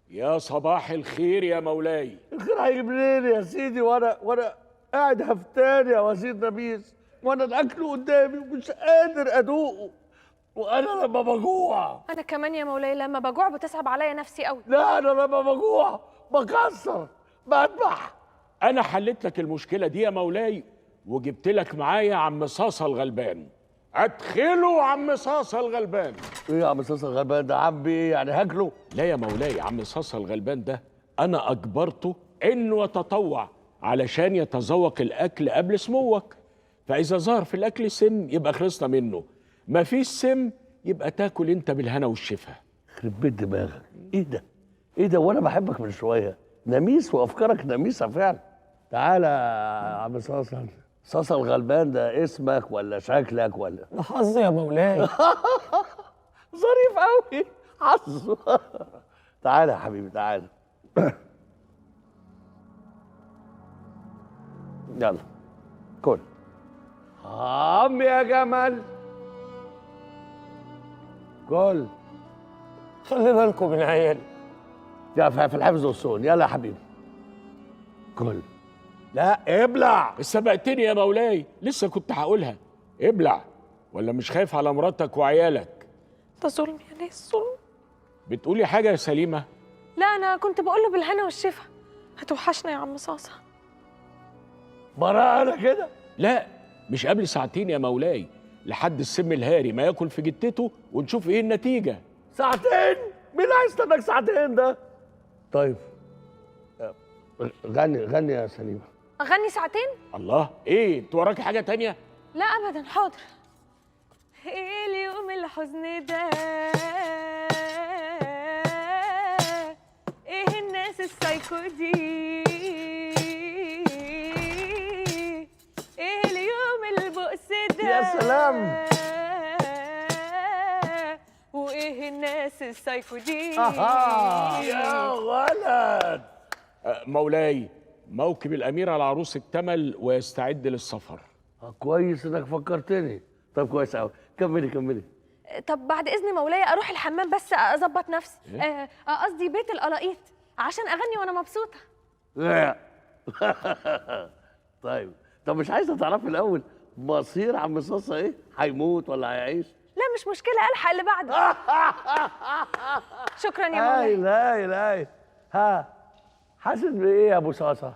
يا صباح الخير يا مولاي. الخير هيجي منين يا سيدي وانا قاعد هفتان يا وزير نبيس، وانا الاكل قدامي ومش قادر ادوقه، وانا لما بجوع. انا كمان يا مولاي لما بجوع بتصعب عليا نفسي قوي. لا انا لما بجوع بكسر بذبح. انا حليت لك المشكلة دي يا مولاي، وجبت لك معايا عم صاصه الغلبان. ادخلوا عم صاصه الغلبان. ايه يا عم صاصه الغلبان ده؟ عم ايه يعني، هاكله؟ لا يا مولاي، عم صاصه الغلبان ده انا اجبرته انه يتطوع علشان يتذوق الاكل قبل سموك، فاذا ظهر في الاكل سم يبقى خلصنا منه، ما فيش سم يبقى تاكل انت بالهنا والشفا. يخرب بيت دماغك، ايه ده؟ ايه ده؟ وانا بحبك من شوية، نميس وافكارك نميسه فعلا. تعالى يا عم صاصه. صاصه الغلبان ده اسمك ولا شكلك ولا؟ ده حظي يا مولاي. ظريف قوي حظه. تعالى يا حبيبي تعالى. يلا كل. عم يا جمل كل. خلي بالكم من عيالي. يا في الحفظ والصون. يلا يا حبيبي كل. لا ابلع. سبقتني يا مولاي، لسه كنت هقولها. ابلع ولا مش خايف على مراتك وعيالك؟ ده ظلم يا ناس، ظلم. بتقولي حاجة يا سليمة؟ لا انا كنت بقول له بالهنا والشفا. هتوحشنا يا عم صاصه. براءة انا كده؟ لا مش قبل ساعتين يا مولاي، لحد السم الهاري ما ياكل في جتته ونشوف ايه النتيجة. ساعتين؟ مين اللي هيستناك ساعتين ده؟ طيب غني غني يا سليمة. اغني ساعتين؟ الله، ايه انت وراكي حاجة تانية؟ لا ابدا. حاضر. ايه اليوم الحزن ده؟ ايه الناس السايكو دي؟ ايه اليوم البؤس ده؟ يا سلام. وايه الناس السايكو دي؟ يا ولد. مولاي، موكب الأميرة العروس اكتمل ويستعد للسفر. كويس انك فكرتني. طب كويس قوي، كملي كملي. طب بعد اذن مولاي اروح الحمام بس اظبط نفسي. قصدي بيت القلاقيط عشان اغني وانا مبسوطة. لا. طيب، طب مش عايزه تعرفي الاول مصير عم صاصه ايه؟ هيموت ولا هيعيش؟ لا مش مشكلة، الحق اللي بعده. شكرا يا مولاي. لا لا. ها، حاسس بايه يا ابو صاصه؟